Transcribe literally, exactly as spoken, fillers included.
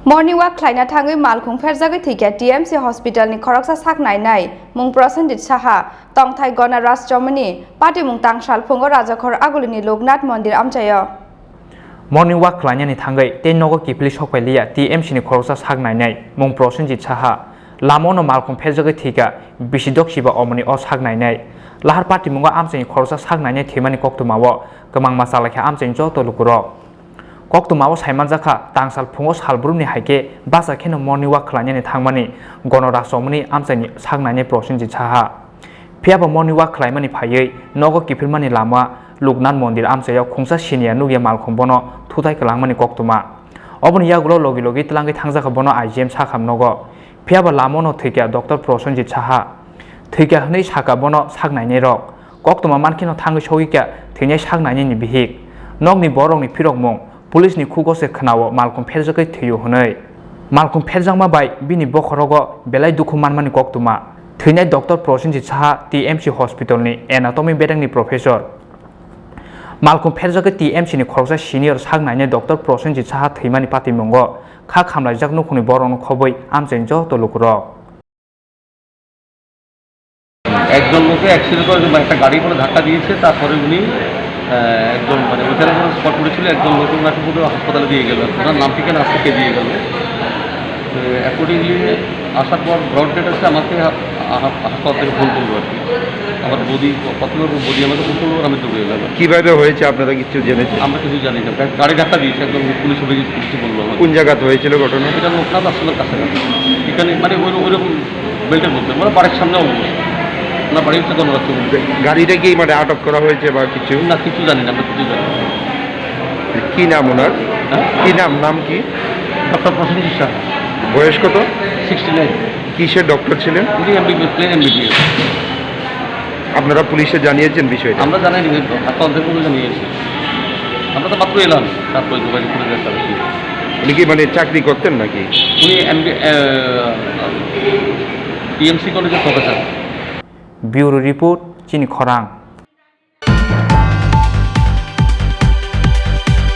Morning walk khlaina thangwi malkhung pherjagwi thwikha T M C hospital ni khoroksa sak nainai mung Prosenjit Saha, tongthai Gona Rajchomoni, patimung tangsal phungo Rajakhor Agulini Loknath Mondir amchaio. Morning walk khlainani thangwi tei nogo kiphilwi sokphailiya T M C ni khoroksa sak nainai mung Prosenjit Saha, lama ono malkhung pherjagwi thwikha, bisi doksiba omoni o sak nainai. Lahar patimungo amchaini khoroksa sak nainai thwimani koktwmao kwmangma chalaikha amchaini joto lukurok. Koktwmao saimanjakha, tangsal phungo sal brumni hai khe bachai kheno morning walk khlainani thangmani Gona Rajchomoni amchaini sak nainai Prosenjit Saha. Phiyaba morning walk khlaimani phaiwi nogo kiphilmani lama Loknath Mondir amchaio khungsa siniya nukya malkhung bono thutai kwlangmani koktwma. Oboni yagulo logi logi twlangwi thangjakha bono I G M sakham nogo. Phiyaba lama ono thwikha Doctor Prosenjit Saha. Thwikha hwnwi sakha bono sak nainairok. Koktwma mankheno thangwi sogwikha thwinai sak nainaini bihik. Nokni borokni phirokmung, police ni khugo se khwnao malkhung pherjagwi thwio hwnwi. Malkhung pherjakma bai bini bokhorogo belai dukhu manmani koktwma. Thwinai Doctor Prosenjit Saha T M C hospital ni anatomy bedangni professor. Malkhung pherjagwi T M C ni khoroksa senior sak nainai Doctor Prosenjit Saha thwimani patimungo kha khamlaijak nukhungni borokno khobwi amchaini joto lukurok. একজন লোকে অ্যাক্সিডেন্ট করে, মানে, একটা গাড়ি করে ধাক্কা দিয়েছে, তারপরে উনি, আহ, একজন, মানে, ওইখানে কোনো স্পট পড়েছিল, একজন লোক ওনাকে বোধহয় হাসপাতালে দিয়ে গেল, ওনার নাম ঠিকানা আজকে কে দিয়ে গেল। তো অ্যাকর্ডিংলি আসার পর ব্রড ডেড হচ্ছে আমাকে হা-, হা-, হাসপাতাল থেকে ফোন করলো আর কি। আমার বৌদি, প্রথমে বৌদি আমাকে ফোন করলো, আমি দৌড়ে এলাম। কিভাবে হয়েছে আপনারা কিছু জেনেছেন? আমরা কিছু জানি না, গা-, গাড়ি ধাক্কা দিয়েছে, একজন পুলিশ অফিসার কিছু বললো আমাকে। কোন জায়গাতে হয়েছিল ঘটনা? এটা লোকনাথ আশ্রমের কাছাকাছি, এখানে মানে ওই, ওইরকম বেল্টের মধ্যে, মানে বাড়ির সামনে অবস্থা। না, বাড়ি হচ্ছে গণরাজ্য মন্দির। গাড়িটা কি মানে আটক করা হয়েছে বা কিছু? না, কিছু জানি না, আমরা কিছু জানি না। কি নাম ওনার? হ্যাঁ? কি নাম, নাম কি? ডক্টর প্রসেনজিৎ সাহা। বয়স কত? Sixty nine. কিসের ডক্টর ছিলেন? উনি এমবিবিএস, প্লেন এমবিবিএস। আপনারা পুলিশে জানিয়েছেন বিষয়টা? আমরা জানাইনি, ওই হাসপাতাল থেকে জানিয়েছি। আমরা তো মাত্র এলাম, তারপরে যোগাযোগ করে দেখলাম। উনি কি মানে চাকরি করতেন নাকি? উনি এমবি, আহ, টিএমসি কলেজের professor. Bureau report, chini khorang.